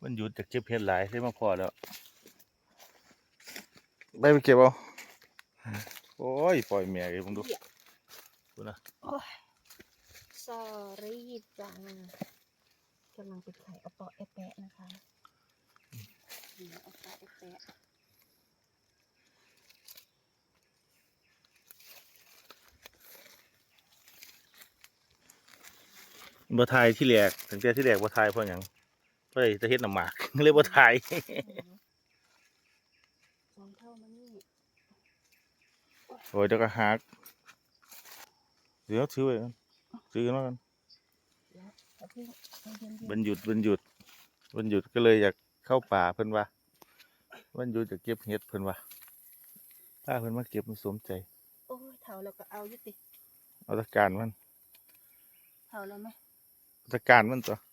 ວັນຢຸດຢາກເກັບເຫັດຫຼາຍ ເລີຍມາພໍ້ແລ້ວ ໄປ ໄປເກັບເອົາ. ໂອ້ຍ ປ່ອຍແມ່ເອີຍ ເບິ່ງດູ ເຫຍ ພຸ້ນນະ ໂອ້ຍ sorry ຈ້າ ກຳລັງໄປໄຂເອົາເປາະແອະແປະນະຄະ ເອົາເປາະແອະແປະ. ບໍ່ຖ່າຍທີແລກ ຕັ້ງແຕ່ທີແລກບໍ່ຖ່າຍເພາະຫຍັງ? ເພາະໄດ້ແຕ່ເຮັດນ້ຳໝາກ ເລີຍບໍ່ຖ່າຍ. ສອງເທົ່າມານີ້ ໂອ້ຍ ດຽວກໍຫັກ ດຽວຖືໄວ້ກ່ອນ ຖືຂຶ້ນມາກ່ອນ. ດຽວ ເອົາເພິ່ງ ໃຫ້ເຢັນໆ ວັນຢຸດ ວັນຢຸດ ວັນຢຸດກໍເລີຍຢາກເຂົ້າປ່າ ເພິ່ນວ່າ ວັນຢຸດຢາກເກັບເຫັດ ເພິ່ນວ່າ ພາເພິ່ນມາເກັບ ມັນສົມໃຈ. ໂອ້ຍ ເຖົ້າແລ້ວກໍເອົາຢູ່ຕິ ເອົາແຕ່ກ້ານມັນ ເຖົ້າແລ້ວແມະ ເອົາແຕ່ກ້ານມັນຕົວະ.